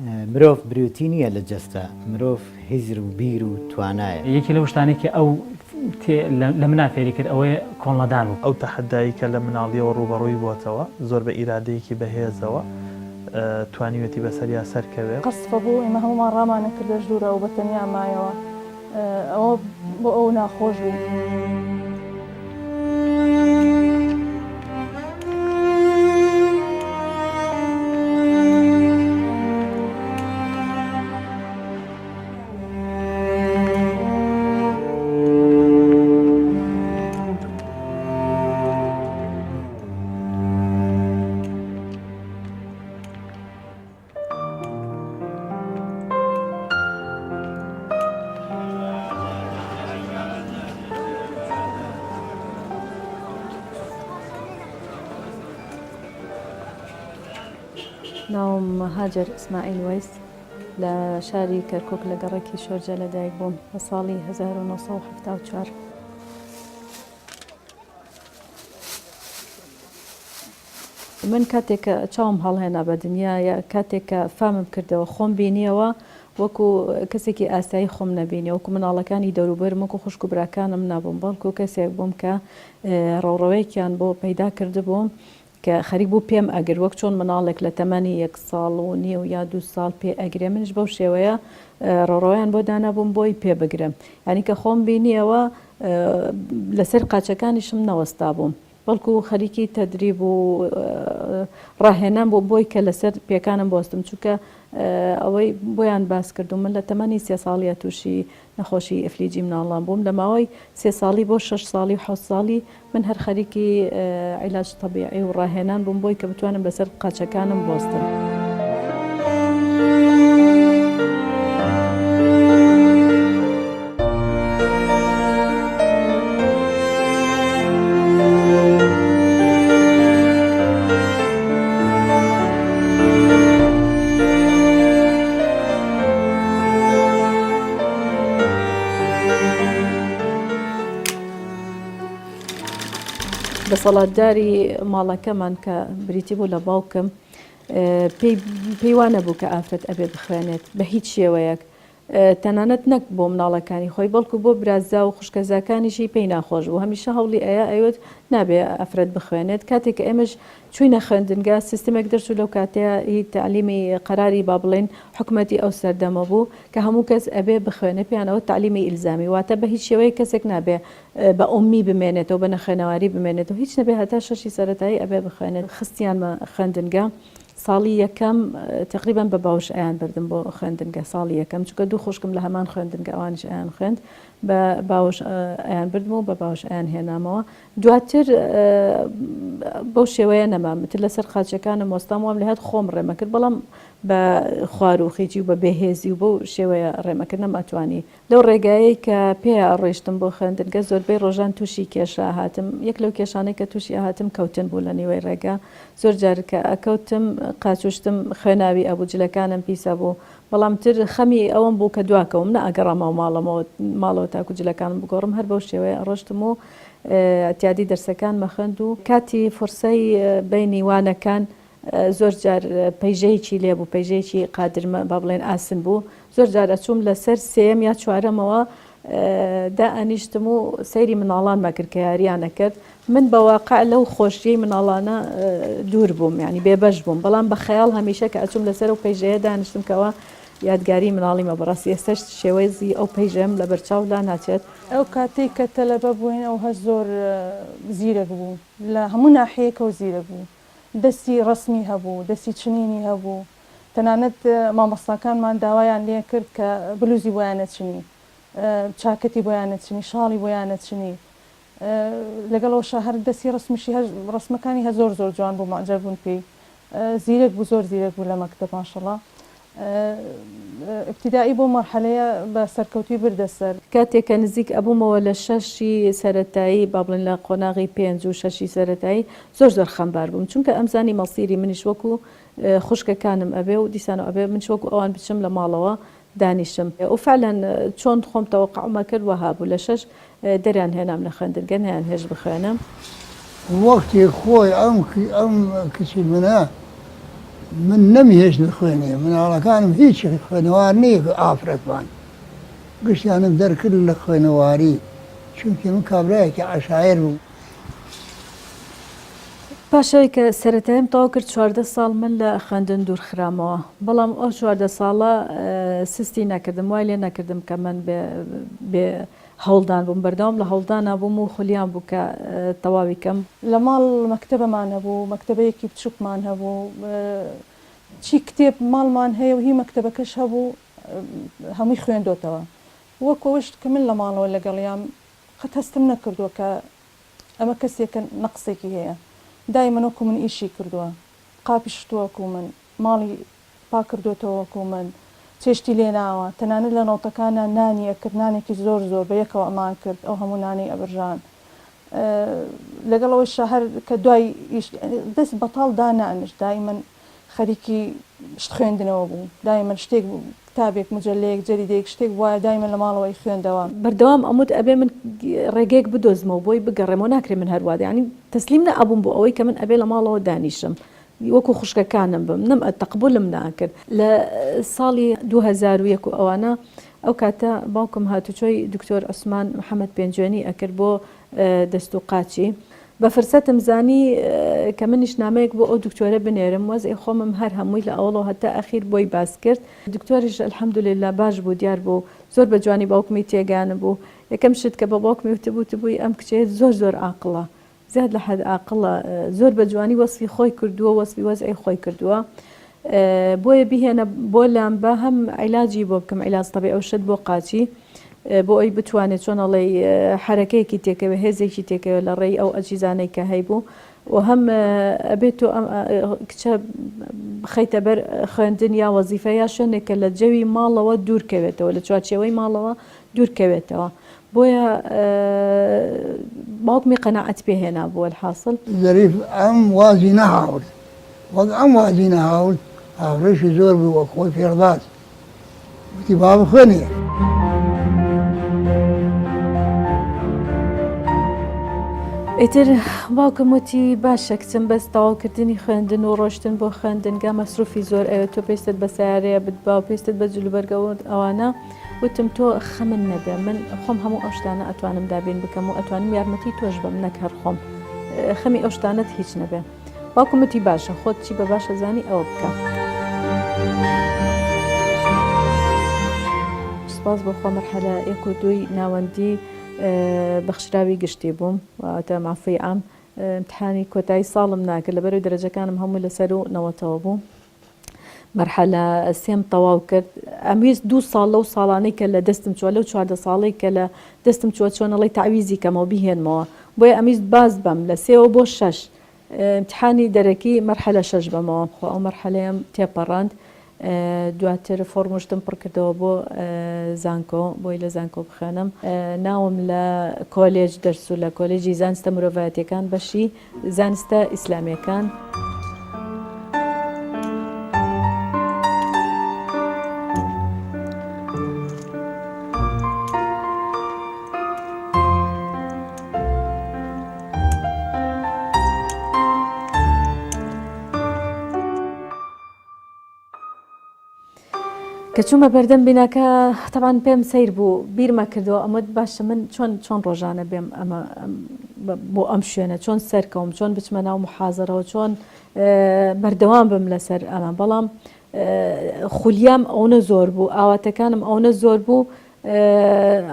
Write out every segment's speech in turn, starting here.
مرۆڤ بریتی نییە لە جەستە، مرۆڤ هزر و بیر و توانایە. یەکێ لەو شتانەی کە ئەو تێ لە منا فێری کرد ئەوەیە کۆڵنەدان بوو. ئەو تەحەدایەی کە لە مناڵیەوە ڕووبەڕووی بۆتەوە، زۆر بە ئیرادەیەکی بەهێزەوە توانیویەتی بەسەریا سەرکەوێ. قەسفە بوو ئێمە هەموومان ڕامانەکردە ژوورە ئەو بە تەنیا مایەوە ئەوە بۆ ئەو ناخۆش بوو. ناوم هاجەر ئیسماعیل وەیس لە شاری کەرکک لە گەڕەکی شۆرجە لەدایک بووم لە ساڵی 1974. من کاتێک کە چاوم هەڵهێنا بە دنیا یا کاتێک کە فامم کردەوە خۆم بینیەوە وەکو کەسێکی ئاسایی خۆم نەبینی وەکو مناڵەکانی دەوروبەرم وەکو خوشک و براکانم نەبووم بەڵکو کەسێک بووم کە ڕەوڕەوەیەکیان بۆ پەیدا کردبووم کە خەریک بوو پێم ئەگر وەک چۆن مناڵێک لە تەمەنی یەک ساڵ و نیو یا دوو ساڵ پێ ئەگرێ منیش بەو شێوەیە ڕەوڕەوەیان بۆ دانابووم بۆی پێ بگرم یانی کە خۆم بینیەوە لەسەر قاچەکانیشم نەوەستا بووم بەڵکو خەریکی تەدریب و ڕاهێنان بووم بۆی کە لەسەر پێکانم بوەستم، چونکە ئەوەی بۆیان باس کردووم من لە تەمەنی سێ ساڵیە تووشی نەخۆشی ئیفلیجی مناڵان بووم، لە ماوەی سێ ساڵی بۆ شەش ساڵی و حەوت ساڵی من هەر خەریکی عیلاج تەبیعی و ڕاهێنان بووم بۆی کە بتوانم لەسەر قاچەکانم بوەستم. دەسەڵاتداری ماڵەکەمان کە بریتی بوو لە باوکم پێی وا نەبوو کە ئافرەت ئەبێ بخوێنێت بە هیچ شێوەیەک تەنانەت نەک بۆ مناڵەکانی خۆی بەڵکو بۆ برازا و خوشکەزاکانیشی پێی ناخۆش بوو هەمیشە هەوڵی ئەیا ئەیوت نابێ ئافرەت بخوێنێت کاتێک کە ئێمەش چوینە خوێندنگا سیستمێک دەرچوو لەو کاتەیە هی تەعلیمی قەراری با بڵێین حکومەتی ئەو سەردەمە بوو کە هەموو کەس ئەبێ بخوێنێ پێیان ئەوت تەعلیمی ئیلزامی واتە بە هیچ شێوەیەک کەسێک نابێ بە ئوممی بمێنێتەوە بە نەخوێنەواری بمێنێتەوە هیچ نەبێ هەتا شەشی سەرەتایی ئەبێ بخوێنێت خستیانمە خوێندنگا ساڵی یەکەم تەقریبەن بە باوش ئەیان بردم بۆ خوێندنگە ساڵی یەکەم چونکە دوو خوشکم لە هەمان خوێندنگە ئەوانیش ئەیان خوێند بە باوش ئەیان بردم و بە باوش ئەیان هێنامەوە دواتر بەو شێوەیە نەمام تر لەسەر قاچەکانم وەستام وام لێهات خۆم ڕێمە کرد بەڵام بە خوار و خیجی و بە بێهێزی و بەو شێوەیە ڕێمە کرد نەمئەتوانی لەو ڕێگایەی کە پێیا ئەڕۆیشتم بۆ خوێندنگە زۆربەی ڕۆژان تووشی کێشە ئەهاتم، یەک لەو کێشانەی کە تووشی ئەهاتم کەوتن بوو لە نیوەی ڕێگا، زۆر جار کە ئەکەوتم قاچوشتم خوێناوی ئەبوو جلەکانم پیس ئەبوو، بەڵام تر خەمی ئەوەم بوو کە دواکەوم نەئەگەڕامەوە ماڵەمەوە ماڵەوە تاکو جلەکانم بگۆڕم هەر بەو شێوەیە ئەڕۆشتم و ئیعتیادی دەرسەکانم ئەخوێند و کاتی فورسەی بەینی وانەکان زۆر جار پەیژەیەکی لێ بوو، پەیژەیەکی قادرمە با بڵێن ئاسن بوو، زۆر جار ئەچووم لەسەر سێیەم یا چوارەمەوە دائەنیشتم و سەیری مناڵانم ئەکرد کە یاریان ئەکرد، من بە واقع لەو خۆشیەی مناڵانە دوور بووم یانی بێبەش بووم، بەڵام بە خەیاڵ هەمیشە کە ئەچووم لەسەر ئەو پەیژەیە دانیشتم کەوا یادگاری مناڵیمە، بەڕاستی ئێستاش شێوەزی ئەو پەیژەم لەبەرچاو لاناچێت. ئەو کاتەی کە تەلەبە بووین ئەو هەر زۆر زیرەک بوو، لە هەموو ناحیەیەکەوە زیرەک بوو. دەستی ڕەسمی هەبوو، دەستی چنینی هەبوو، تەنانەت مامۆستاکانمان داوایان لێ کرد کە بلوزی بۆیان نەچنی، چاکەتی بۆیان نەچنی، شاڵی بۆیان نەچنی، لەگەڵ ئەوەشا هەر دەستی ڕەسمیشی هەر ڕەسمەکانی هەر زۆر زۆر جوان بوو، مەعجەب بوون پێی، زیرەک بوو زۆر زیرەک بوو لە مەکتەب ماشەڵا. ئیبتیدائی بۆ مەرحەلەیە بە سەرکەوتووی بردە سەر. کاتێک کە نزیک ئەبوومەوە لە شەشی سەرەتایی، با بڵێین لە قۆناغی پێنج و شەشی سەرەتایی، زۆر زۆر خەمبار بووم، چونکە ئەمزانی مەسیری منیش وەکو خوشکەکانم ئەبێ و دیسانەوە ئەبێ منیش وەکو ئەوان بچم لە ماڵەوە دانیشم و فعلا چۆن خۆم تەوەقعم ئەکرد وەها بوو، لە شەش دەریان هێنام لە خوێندنگە نەیانهێشت بخوێنم. وەختی خۆی ئەم ئەم کچی منە. من نەمهێشت بخوێنێ، مناڵەکانم هیچ خوێنەوار نییە کە ئافرەت بان، گشتیانم دەرکرد لە خوێنەواری، چونکی من کابرایەکی عەشایەر بووم. پاش ئەوەی کە سەرەتاییم تەواو کرد 14 ساڵ من لە خوێندن دوور خرامەوە، بەڵام ئەو 14 ساڵە سستی نەکردم، وای لێ نەکردم کە من بێ بێ هەوڵدان بووم، بەردەوام لە هەوڵدانا بووم و خولیام بوو کە تەواوی کەم. لە ماڵ مەکتەبەمان هەبوو، مەکتەبەیەکی بچووکمان هەبوو، چی کتێب ماڵمان هەیە و هی مەکتەبەکەش هەبوو هەمووی خوێندۆتەوە. وەک ئەوەش کە من لە ماڵەوە لەگەڵیام قەت هەستم نەکردووە کە ئەمە کەسێکە نەقسێکی هەیە. دایمەن وەکو من ئیشی کردووە، قاپی شتووە وەکو من، ماڵی پاک کردۆتەوە وەکو من چێشتی لێ ناوە تەنانەت لە نۆتەکانا نانی ئەکرد نانێکی زۆر زۆر بە یەکەوە ئەمان کرد ئەو هەموو نانەی ئەبرژان لەگەڵ ئەوەیشا هەر کە دوای ئیش دەست بەتاڵ دانانشت دایمەن خەریکی شت خوێندنەوە بوو دایمەن شتێک کتابێک مجەلەیەک جەریدەیەک شتێک بوایە دایمەن لە ماڵەوە ئەیخوێندەوە. بەردەوام ئەموت ئەبێ من ڕێگەیەک بدۆزمەوە بۆی بگەڕێمەوە ناکرێ من هەروا یانی تەسلیم نەئەبووم بۆ ئەوەی کە من ئەبێ لە ماڵەوە دانیشم وەکو خوشکەکانم بم نەم تەقبولم ناکرد. لە ساڵی 2001 و ئەوانە ئەو کاتە باوکم هاتوچۆی دکتۆر عوسمان محەمەد پێنجوێنی ئەکرد بۆ دەست و قاچی بە فرسەتم زانی کە منیش نامەیەک بۆ ئەو دکتۆرە بنێرم وەزعی خۆمم هەر هەمووی لە ئەوەڵەوە هەتا ئەخیر بۆی باس کرد دکتۆریش الحمدللە باش بوو دیار بوو زۆر بە جوانی باوکمی تێگەیانبوو یەکەم شت کە بە باوکمی وتبوو وتبووی ئەم کچەیە زۆر زۆر عاقڵە زیاد لە حەد ئاقڵە زۆر بە جوانی وەسفی خۆی کردووە وەسفی وەزعی خۆی کردووە بۆیە بیهێنە بۆ لام بە هەم عیلاجی بۆ بکەم عیلاج تەبی ئەو شت بۆ قاچی بۆ ئەوی بتوانێت چۆن ئەڵێی حەرەکەیەکی تێکەوێ هێزێکی تێکەوێ لە ڕێی ئەو ئەجیزانەی کە هەیبوو و هەم ئەبێت تۆ ئەم کچە بخەیتە بەر خوێندن یا وەزیفە یا شوێنێک کە لە جەوی ماڵەوە دوور کەوێتەوە لە چوارچێوەی ماڵەوە دوور کەوێتەوە بۆیە باوکمی قەناعەت پێ هێنابوو وەلحاسڵ. زەریف ئەم وازی نەهاورد وەک ئەم وازی نەهاورد هاوڕێشی زۆر بوو وەک خۆی فێڵباز وتی با بخوێنێ. ئیتر باوکم وتی باشە کچم بەس تەواوکردنی خوێندن و ڕۆشتن بۆ خوێندنگا مەسروفی زۆر ئەوێت تۆ پێویستت بە سەیارەیە بتبا و پێویستت بە جلوبەرگە و ئەوانە وتم تۆ خەمت نەبێ من خۆم هەموو ئەو شتانە ئەتوانم دابین بکەم و ئەتوانم یارمەتی تۆش بەم نەک هەر خۆم خەمی ئەو شتانەت هیچ نەبێ باوکم وتی باشە خۆت چی بە باشە زانی ئەوە بکە. سپاس بۆ خوا مەرحەلە یەک و دووی ناوەندی بەخشراوی گشتی بووم واتە مافی عام امتحانی کۆتایی ساڵم ناکرد لەبەرەوەی دەرەجەکانم هەموو لەسەر و نەوەتەوە بوو. مەرحەلە سێم تەواو کرد ئەمویست دوو ساڵ لەو ساڵانەی کە لە دەستم چووە لەو 14 ساڵەی کە لە دەستم چووە چۆنەڵی تەعویزی کەمەوە بیهێنمەوە بۆیە ئەمویست باز بەم لە سێوە بۆ شەش امتحانی دەرەکی مەرحەلە شەش بەمەوە خۆ ئەو مەرحەلەیەم تێپەڕاند دواتر فۆرموشتم پڕکردەوە بۆ زانکۆ بۆی لە زانکۆ بخوێنم ناوم لە کۆلێج دەرسوو لە کۆلێجی زانستە مرۆڤایەتیەکان بەشی زانستە ئیسلامیەکان. کە چوومە بەردەم بیناکە تەبان پێم سەیر بوو بیرمە کردەوە ئەمەت باشە من چۆن چۆن ڕۆژانە بێم ئەمە بۆ ئەم شوێنە چۆن سەرکەوم چۆن بچمە ناو محازەرەوە چۆن بەردەوام بم لەسەر ئەمە بەڵام خولیام ئەوەنە زۆر بوو ئاواتەکانم ئەوەنە زۆر بوو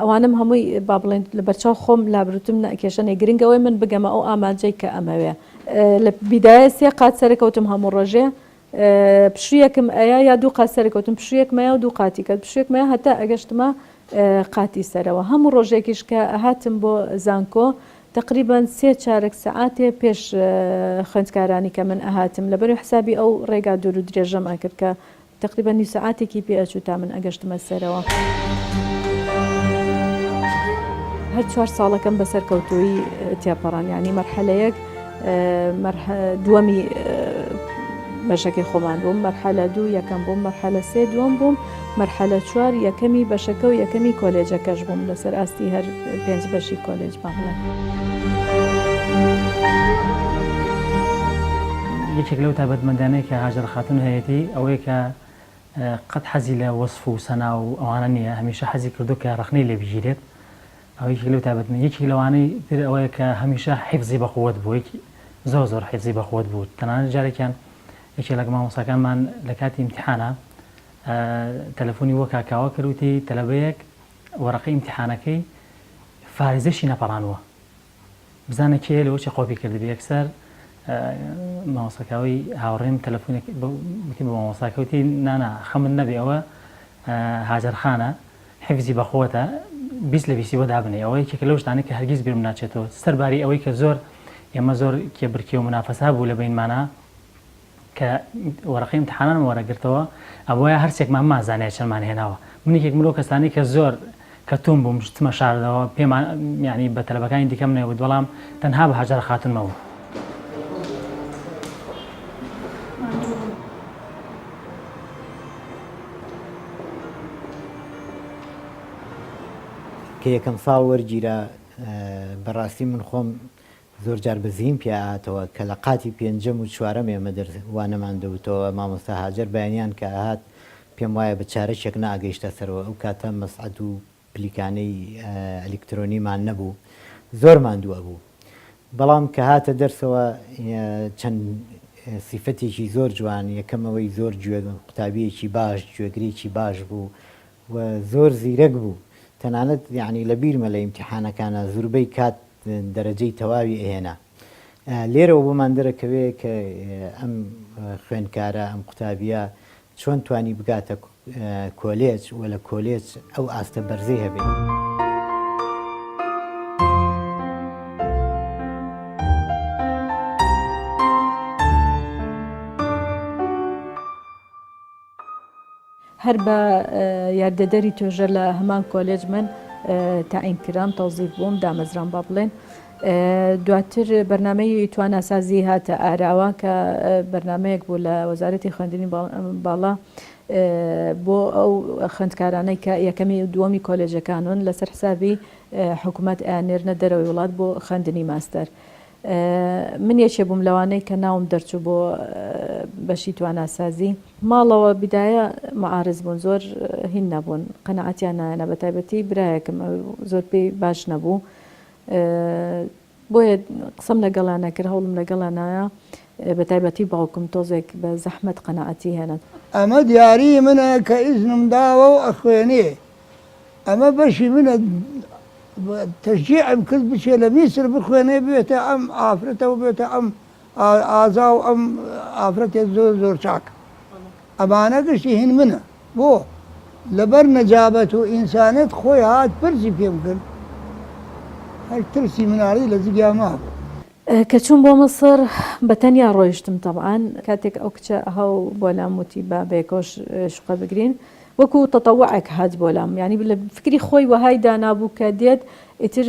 ئەوانم هەمووی با بڵێن لە بەرچاو خۆم لابروتم نەکێشەنێ گرنگەوەی من بگەمە ئەو ئامانجەی کە ئەمەوێ لە بیدایە سێ قات سەرکەوتم هەموو ڕۆژێ پشویەکم ئەیا یا دوو قات سەرکەوتم پشویەکم ئەیا و دوو قاتی کەت پشویەکم ئەیا هەتا ئەگەشتمە قاتی سەرەوە هەموو ڕۆژێکیش کە ئەهاتم بۆ زانکۆ تقریبا سێ چارەک سەعاتێ پێش خوێندکارانی کە من ئەهاتم لەبەر حسابی ئەو ڕێگا دوور و درێژەم ئەکرد کە تقریبا نیو سەعاتێکی پێ ئەچوو تا من ئەگەشتمە سەرەوە. هەر چوار ساڵەکەم بە سەرکەوتوویی تێپەڕان یانی مەرحەلە یەک دووەمی بەشەکەی خۆمان بووم مەرحەلە دوو یەکەم بووم مەرحەلە سێ دووەم بووم مەرحەلە چوار یەکەمی بەشەکە و یەکەمی کۆلێجەکەش بووم لەسەر ئاستی هەر پێنج بەشی کۆلێج با بڵێم. یەکێک لەو تایبەتمەندانەی کە هاجەر خاتوون هەیەتی ئەوەیە کە قەت حەزی لە وەسف و سەنا و ئەوانە نییە، هەمیشە حەزی کردووە کە ڕەخنەی لێ بگیرێت. ئەوە یەکێک لەو تایبەتمەندی. یەکێک لەوانەی تر ئەوەیە کە هەمیشە حیفزی بە قووەت بوو، یەکی زۆر زۆر حیفزی بە قووەت بوو. تەنانەت جارێکیان یەکێک لە مامۆستاکانمان لە کاتی ئیمتیحانا تەلەفۆنی بۆ کاک کاوە کرد وتی تەلەبەیەک وەرەقەی ئیمتیحانەکەی فارزەشی نەپەڕانووە. بزانە کێیە لەوە چێ قۆپی کردبێ یەکسەر مامۆستا کاوەی هاوڕێم تەلەفۆنێک وتی بە مامۆستاکە وتی نانا خەمت نەبێ ئەوە هاجەر خانە حیفزی بەقوەتە 20 لە بیستی بۆ دابنێ ئەوە یەکێکە لەو شتانەی کە هەرگیز بیرم ناچێتەوە سەرباری ئەوەی کە زۆر ئێمە زۆر کێبرکێ و منافەسە بوو لە بەینمانا کە وەرەقەی ئیمتحانانم وەرەگرتەوە ئەبوایە هەرسێکمان بمانزانیایە چەندمان هێناوە من یەکێکم لەو کەسانەی کە زۆر کەتوون بووم شتمە شاردەوە پێمان یانی بە تەلەبەکانی دیکەم نەوت بەڵام تەنها بە هاجەرە خاتوونمە بوو. کە یەکەم ساڵ وەرگیرا بەڕاستی من خۆم زۆر جار بەزییم پیا ئەهاتەوە کە لە قاتی پێنجەم و چوارەم ئێمە دەرس وانەمان دەوتەوە، مامۆستا هاجەر بەیانیان کە ئەهات پێم وایە بە چارەکێک نەئەگەیشتە سەرەوە، ئەو کاتە مەسعەد و پلیکانەی ئەلیکترۆنیمان نەبوو، زۆر ماندوو ئەبوو. بەڵام کە هاتە دەرسەوە چەند سیفەتێکی زۆر جوان، یەکەم ئەوەی زۆر گوێ قوتابییەکی باش، گوێگرێکی باش بوو و زۆر زیرەک بوو، تەنانەت یەعنی لە بیرمە لە ئیمتیحانەکانا زوربەی کات دەرەجەی تەواوی ئەهێنا. لێرەوە بۆمان دەرەکەوێ کە ئەم خوێندکارە، ئەم قوتابییە چۆن توانی بگاتە کۆلێج و لە کۆلێج ئەو ئاستە بەرزەی هەبێ. هەر بە یاریدەدەری توێژەر لە هەمان کۆلێج من تەعین کرام، تەوزیف بووم، دامەزرام با بڵێن. دواتر بەرنامەی تواناسازی هاتە ئاراوە کە بەرنامەیەک بوو لە وەزارەتی خوێندنی باڵا بۆ ئەو خوێندکارانەی کە یەکەمی و دووەمی کۆلێژەکانون لەسەر حسابی حکوومەت ئەیاننێرنە دەرەوەی وڵات بۆ خوێندنی ماستەر. من یەکێ بووم لەوانەی کە ناوم دەرچوو بۆ بەشی تواناسازی. ماڵەوە بیدایە معارز بوون زۆر هین نەبوون قەناعەتیان نایەنا بە تایبەتی برایەکم ئەو زۆر پێی باش نەبوو بۆیە قسەم لەگەڵا نەکرد هەوڵم لەگەڵا نایە بە تایبەتی باوکم تۆزێک بە زەحمەت قەناعەتی هێنا. ئەمە دیاری منە کە ئیزنم داوە و ئەخوێنێ ئەمە بەشی منە تەشجیعم کرد بچێ لە میسر بخوێنێ ببێتە ئەم ئافرەتە و ببێتە ئەم ئازا و ئەم ئافرەتێک زۆر زۆر چاک ئەمانە گشتی هین منە بۆ لەبەر نەجابەت و ئینسانێت خۆی هات پرسی پێم کرد هەر ترسی مناڵی لە زگیا مابوو. کە چووم بۆ میسر بە تەنیا ڕۆیشتم تەبعەن کاتێک ئەو کچە هاو بۆ لام وتی با بەیەکەوە شوقە بگرین وەکو تەتەوعێک هات بۆ لام یانی لە فکری خۆی وەهای دانابوو کە دێت ئیتر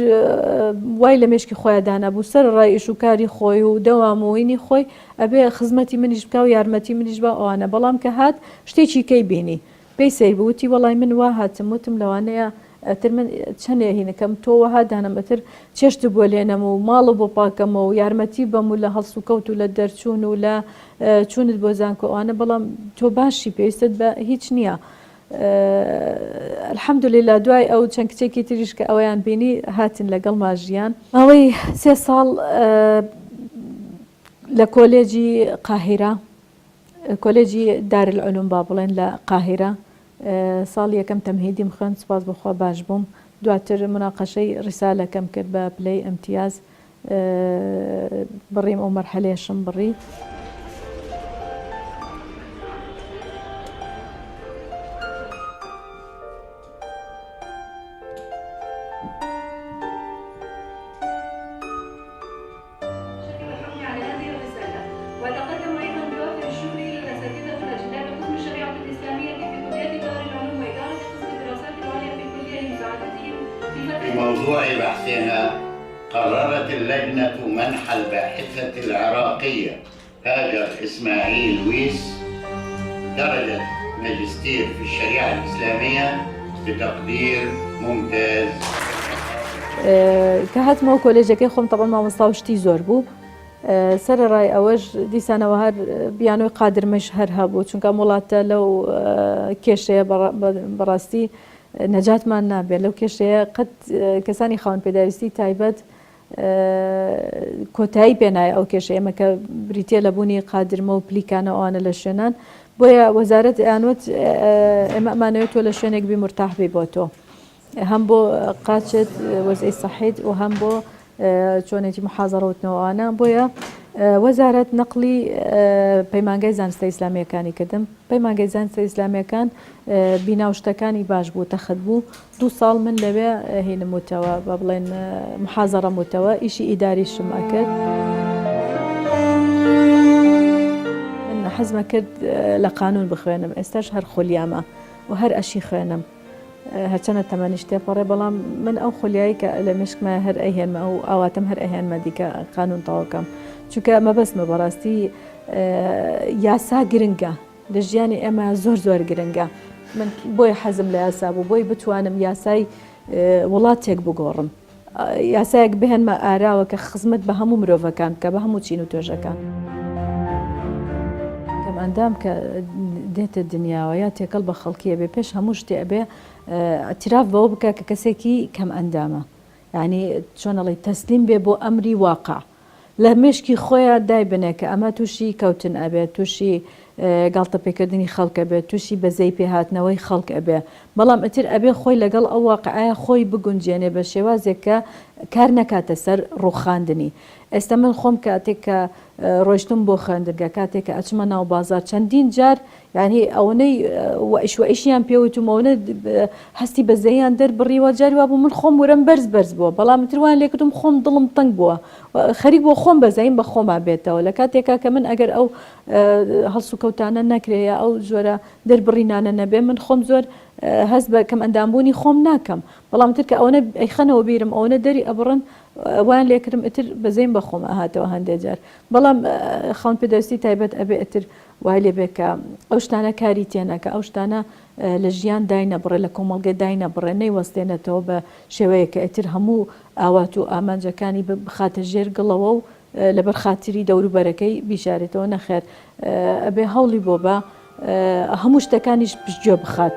وای لە مێشکی خۆیا دانابوو سەرەڕای ئیش و کاری خۆی و دەوام و هینی خۆی ئەبێ خزمەتی منیش بکا و یارمەتی منیش با ئەوانە بەڵام کە هات شتێکی کەی بینی پێی سەیر بوو وتی وەڵای من وا هاتم وتم لەوانەیە ئەتر من چەنێ هینەکەم تۆ وەها دانەم ئەتر چێشت بۆ لێنەم و ماڵە بۆ پاکەمەوە و یارمەتی بەم و لە هەڵسوکەوت و لە دەرچوون و لە چوونت بۆ زانکۆ ئەوانە بەڵام تۆ باشی پێویستت بە هیچ نییە الحمدللە دوای ئەو چەند کچێکی تریش کە ئەویان بینی هاتن لەگەڵما ژیان ماوەی سێ ساڵ لە کۆلێجی قاهیرە کۆلێجی دار العلوم با بڵێن لە قاهیرە ساڵی یەکەم تەمهیدیم خوێند سوپاس بۆ خوا باش بووم دواتر مناقەشەی ڕیسالەکەم کرد بە پلەی ئەمتیاز بڕیم ئەو مەرحەلەیەشم بڕی. في موضوع بحثنا قررت اللجنة منح الباحثة العراقية هاجر إسماعيل ويس درجة ماجستير في الشريعة الإسلامية بتقدير ممتاز. کە هاتمەوە کۆلێژەکەی خۆم تەبعەن مامۆستا و شتی زۆر بوو. سەرەڕای ئەوەش دیسانەوە هەر بیانۆی قادرمەش هەر هەبوو چونکە ئەم وڵاتە لەو کێشەیە بەڕاستی نەجاتمان نابێت لەو کێشەیە قەت کەسانی خاوەن پێداویستی تایبەت کۆتایی پێنایە ئەو کێشە ئێمە کە بریتە لە بوونی قادرمە و پلیکانە ئەوانە لە شوێنان بۆیە وەزارەت ئەیانوت ئێمە ئەمانەوێت تۆ لە شوێنێک بی مرتاح بی بۆ تۆ هەم بۆ قاچت وەزعی سەحیت و هەم بۆ چۆنێتی محازەڕە وتنەوە ئەوانە بۆیە وەزارەت نەقلی پەیمانگای زانستە ئیسلامیەکانی کردم پەیمانگای زانستە ئیسلامیەکان بینا و شتەکانی باش بوو تەخت بوو دوو ساڵ من لەوێ هینم وتەوە بە بڵێن محازەڕەم وتەوە ئیشی ئیداریشم ئەکرد من حەزمە کرد لە قانون بخوێنم ئێستاش هەر خولیامە و هەر ئەشی خوێنم هەرچەنە تەمەنیش تێپەڕێ بەڵام من ئەو خولیایی کە لە مێشکمایە هەر ئەیهێنمە ئەو ئاواتم هەر ئەهێنمە دیکە قانون تەواوکەم چونکە مەبەستمە بەڕاستی یاسا گرنگە لە ژیانی ئێمە زۆر زۆر گرنگە من بۆی حەزم لە یاسا بوو بۆی بتوانم یاسای وڵاتێک بگۆڕم یاسایەک بهێنمە ئاراوە کە خزمەت بە هەموو مرۆڤەکان بکە بە هەموو چین و توێژەکان. کەمئەندام کە دێتە دنیاوە یا تێکەڵ بە خەڵکی ئەبێ پێش هەموو شتێ ئەبێ ئیعتراف بەوە بکا کە کەسێکی کەمئەندامە یانی چۆن ئەڵێی تەسلیم بێ بۆ ئەمری واقع لە مێشکی خۆیا دایبنێ کە ئەمە تووشی کەوتن ئەبێ، تووشی گاڵتە پێکردنی خەڵک ئەبێ، تووشی بەزەیی پێهاتنەوەی خەڵک ئەبێ، بەڵام ئیتر ئەبێ خۆی لەگەڵ ئەو واقعەیا خۆی بگونجێنێ بە شێوازێک کە کار نەکاتە سەر ڕووخاندنی. ئێستا من خۆم کاتێک کە ڕۆیشتم بۆ خوێندنگە، کاتێک کە ئەچمە ناو بازاڕ چەندین جار یانی ئەوەنەی وەئیش وەئیشیان پێ وتوم ئەوەنە هەستی بەزەییان دەربڕیوە جاری وابوو من خۆم ورەم بەرز بەرز بووە بەڵام تر وایان لێکردوم خۆم دڵم تەنگ بووە خەریک بووە خۆم بەزەیم بە خۆما بێتەوە لە کاتێکا کە من ئەگەر ئەو هەڵسوکەوتانە نەکرێ یا ئەو جۆرە دەربڕینانە نەبێ من خۆم زۆر هەست بە کەم ئەندامبوونی خۆم ناکەم بەڵام تر کە ئەوەنە ئەیخەنەوە بیرم ئەوەنە دەری ئەبڕن وایان لێکردم ئیتر بەزەیم بە خۆم ئەهاتەوە هەندێ جار بەڵام خاوەن پێداویستی تایبەت ئەبێ ئیتر وای لێ بێ کە ئەو شتانە کاری تێ نەکا، ئەو شتانە لە ژیان داینەبڕێ، لە کۆمەڵگە داینەبڕێ، نەیوەستێنێتەوە بە شێوەیەک کە ئیتر هەموو ئاوات و ئامانجەکانی بخاتە ژێر گڵەوە و لەبەر خاتری دەوروبەرەکەی بیشارێتەوە، نەخێر ئەبێ هەوڵی بۆ با هەموو شتەکانیش پشتگوێ بخات.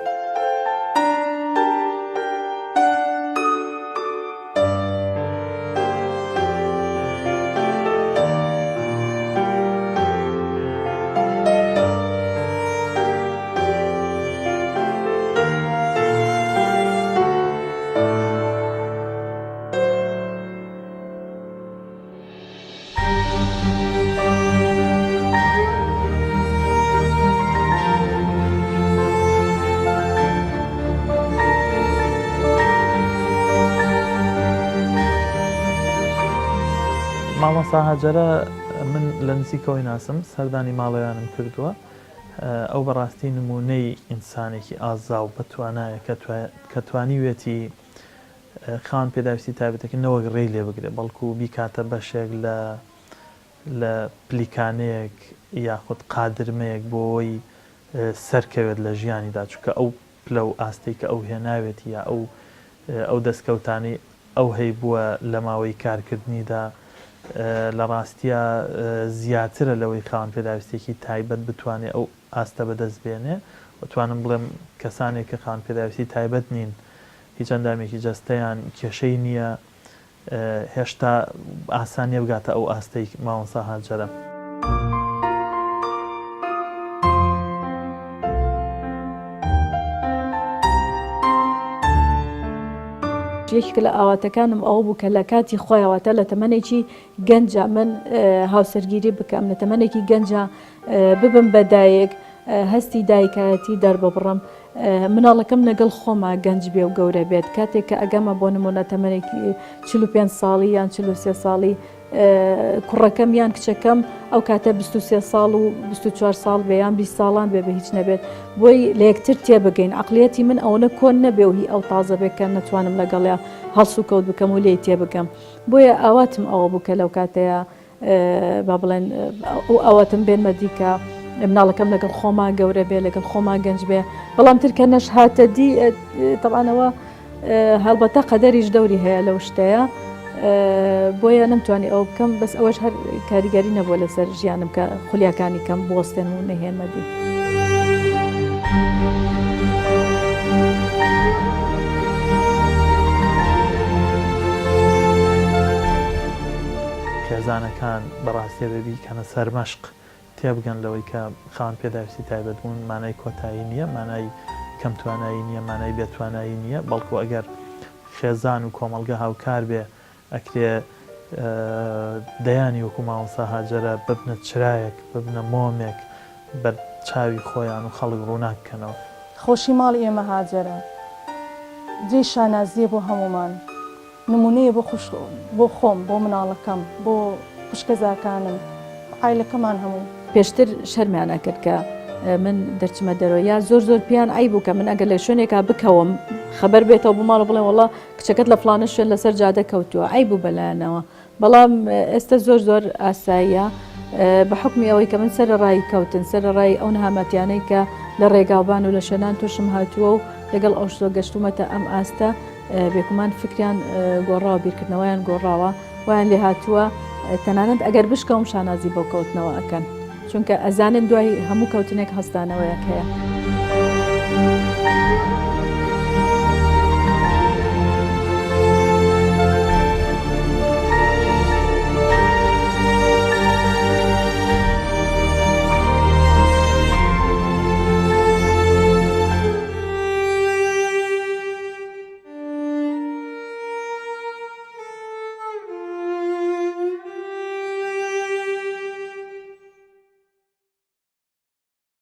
مامۆستا هاجەرە من لە نزیکەوەی ناسم سەردانی ماڵیانم کردووە ئەو بەڕاستی نمونەی ئینسانێکی ئازا و بەتوانایە کە توانیوێتی خاوەن پێداویستی تایبەتەکە نەوەک ڕێی لێ بگرێ بەڵکو بیکاتە بەشێک لە لە پلیکانەیەک یاخود قادرمەیەک بۆ ئەوەی سەرکەوێت لە ژیانیدا چونکە ئەو پلە و ئاستەی کە ئەو هێناوێتی یا ئەو ئەو دەستکەوتانەی ئەو هەیبووە لە ماوەی کارکردنیدا لە ڕاستیا زیاترە لەوەی خاوەن پێداویستیەکی تایبەت بتوانێ ئەو ئاستە بەدەست بێنێ و توانم بڵێم کەسانێک کە خاوەن پێداویستی تایبەت نین هیچ ئەندامێکی جەستەیان کێشەی نییە هێشتا ئاسان نییە بگاتە ئەو ئاستەی مامۆستا هاجەرە. یەکێک لە ئاواتەکانم ئەوە بوو کە لە کاتی خۆیان واتە لە تەمەنێکی گەنجا من هاوسەرگیری بکەم لە تەمەنێکی گەنجا ببم بە دایک هەستی دایکایەتی دەرببڕم مناڵەکەم لەگەڵ خۆما گەنج بێ و گەورە بێت کاتێک کە ئەگەمە بۆ نمونە تەمەنێکی 45 ساڵی یان 43 ساڵی کوڕەکەم یان کچەکەم ئەو کاتە 23 ساڵ و 24 ساڵ بێ یان 20 ساڵان بێ بە هیچ نەبێت بۆی لە یەکتر تێبگەین عقلیەتی من ئەوەنە کۆن نەبێ و هی ئەو تازە بێ کە نەتوانم لەگەڵیا هەڵسوکەوت بکەم و لێی تێبگەم بۆیە ئاواتم ئەوە بوو کە لەو کاتەیە با بڵێن ئەو ئاواتم بێنمە دی کە مناڵەکەم لەگەڵ خۆما گەورە بێ لەگەڵ خۆما گەنج بێ بەڵام تر کە نەش هاتە دی تەبانەوە هەڵبەتە قەدەریش دەوری هەیە لەو شتەیە. بۆیە نەمتوانی ئەوە بکەم بەس ئەوەش هەر کاریگەری نەبووە لەسەر ژیانم کە خولیاکانی کەم بوەستێنم و نەهێنمە دی. خێزانەکان بەڕاستی ئەبێ بیکەنە سەرمەشق تێبگەن لەوەی کە خاوەن پێداویستی تایبەت بوون مانای کۆتایی نییە، مانای کەمتوانایی نییە، مانای بێتوانایی نییە، بەڵکو ئەگەر خێزان و کۆمەڵگە هاوکار بێ ئەکرێ دەیانی وەکو مامۆستا هاجەرە ببنە چرایەک، ببنە مۆمێک بەر چاوی خۆیان و خەڵک ڕووناک بکەنەوە. خۆشی ماڵی ئێمە هاجەرە جێی شانازییە بۆ هەموومان. نمونەیە بۆ خوشک بۆ خۆم بۆ مناڵەکەم بۆ خوشکەزاکانم عایلەکەمان هەمووی. پێشتر شەرمیان ئەکرد کە من دەرچمە دەرەوە یا زۆر زۆر پێیان عەیب بوو کە من ئەگەر لە شوێنێکا بکەوم خەبەر بێتەوە بۆ ماڵە بڵێن وەڵا کچەکەت لە فڵانە شوێن لەسەر جادە کەوتووە عەیب بوو بەلایانەوە بەڵام ئێستا زۆر زۆر ئاساییە بە حوکمی ئەوەی کە من سەرەڕای کەوتن، سەرەڕای ئەو نەهامەتیانەی کە لە ڕێگاوبان و لە شوێنان تووشم هاتووە و لەگەڵ ئەو شتۆ گەشتوومەتە ئەم ئاستە، بێگومان فکریان گۆڕاوە، بیرکردنەوەیان گۆڕاوە، وایان لێهاتووە تەنانەت ئەگەر بشکەوم شانازی بەو کەوتنەوە ئەکەن، چونکە ئەزانن دوای هەموو کەوتنێک هەستانەوەیەک هەیە.